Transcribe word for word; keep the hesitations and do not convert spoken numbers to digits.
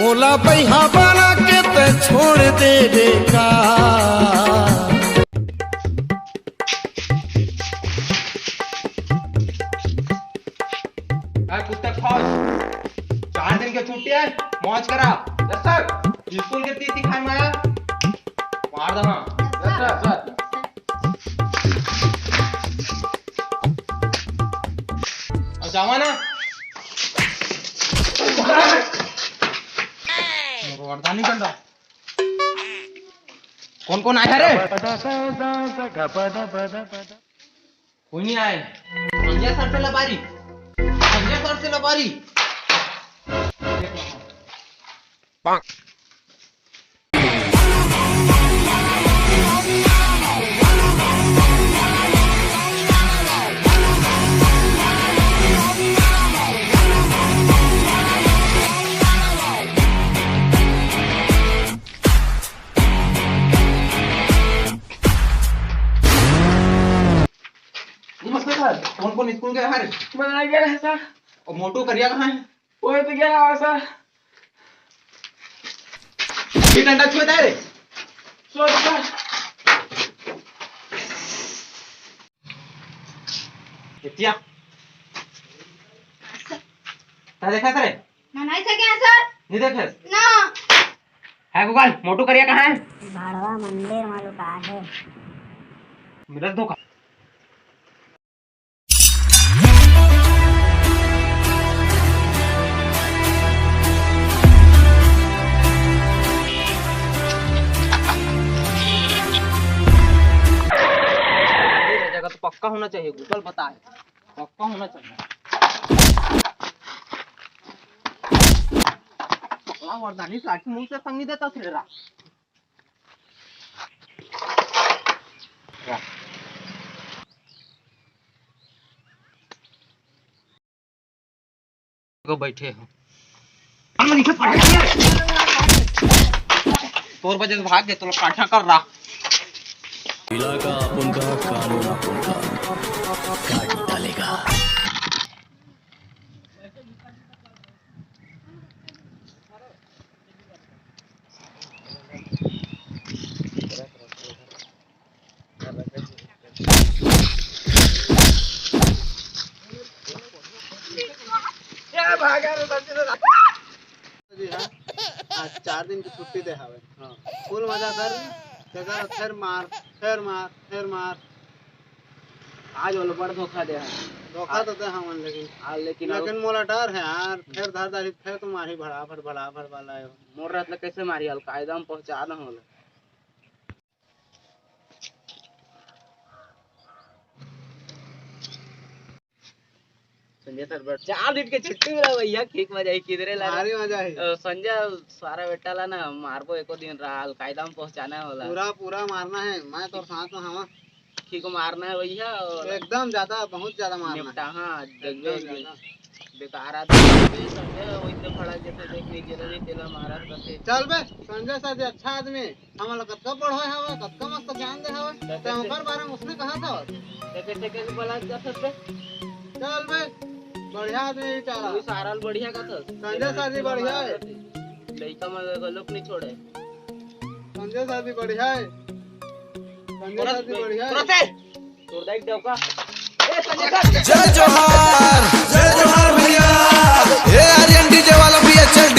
मोला बइहा बना के तैं छोड़ देबे का? ए, कुत्ता खा। चार दिन के छुट्टी हे, मौज करा। Yes sir. स्कूल के तीती खाए माया। मार दहा। Yes sir. अब जावा ना। मोर वरदानी कंडा। कोन कोन आय हरे? कोई नहीं आय। संजय सर से लबारी। संजय सर से लबारी। नमस्ते सर, कोन कोन स्कूल गए हरे? मैं नहीं गया सर। अउ मोटू करिया कहाँ हे? वो तो गया हवे सर। ये डंडा छुए रे। Sorry sir. एतिया। तैं देखा करे? मैं नहीं सके सर। नहीं देखे? ना। हे Google, मोटू करिया कहाँ हे? भाड़वा मंदिर में लुका हे। मिलत धोखा। ये जगह तो पक्का होना चाहिए, Google बताए, पक्का होना चाहिए। पकड़ा वरदानी लाठी मुंह से संगी देता थे रा। को बैठे हो। तोर वजह से भाग गए, तो लोग काठा कर रहा। इलाका अपन का, कानून अपन का, काट डालेगा। जी हाँ, आज चार दिन के छुट्टी दे हवे। हाँ। फुल मजा कर, जगह फेर मार, फेर मार, फेर मार। आज वाला बड़ धोखा दे हवे। धोखा तो दे हवन, लेकिन हाँ, लेकिन लेकिन अब मोला डर हे यार, फेर धर दारी, फेर तो मारही भड़ाभड़, भड़ाभड़ वाला हे। मोर रहत ले कैसे मारही, अलकायदा में पहुंचा दे होला। संजय सर, बड़ चार दिन के छुट्टी मिला भैया, ठीक मजा ही किधरे ला। भारी मजा ही। अ, संजय, सारा बेटा ला ना मारबो एको दिन रा, अलकायदा में पहुंचाना होला। पूरा, पूरा मारना हे, मैं तोर साथ में हवा। ठीक मारना हे भैया, अउ एकदम ज्यादा, बहुत ज्यादा मारना हे। निपटा, हाँ, एकदम जगह ज्यादा। बेकार आदमी हे, संजय, वही तो खड़ा जैसे देख नहीं गेला रे, तेला मारा करते। चल बे, संजय सर जी अच्छा आदमी। हमन ला कतका पढ़ाए हवय, कतका मस्त ज्ञान दे हवय। देखे, तैं ओकर बारे में उसने कहा था। देखे, देखे से बला जा सकते। चल बे, बढ़िया आदमी हे बेचारा। वही सारा ल बढ़िया का था। संजय सर जी बढ़िया हे। लइका मन ला घलोक नहीं छोड़े। संजय सर जी बढ़िया हे। संजय सर जी बढ़िया हे। तुरंत हे। तोड़ दे एक डौका। ए, संजय सर। जय जोहार, जय जोहार भैया। ए, आर्यन डीजे वाला भैया, चल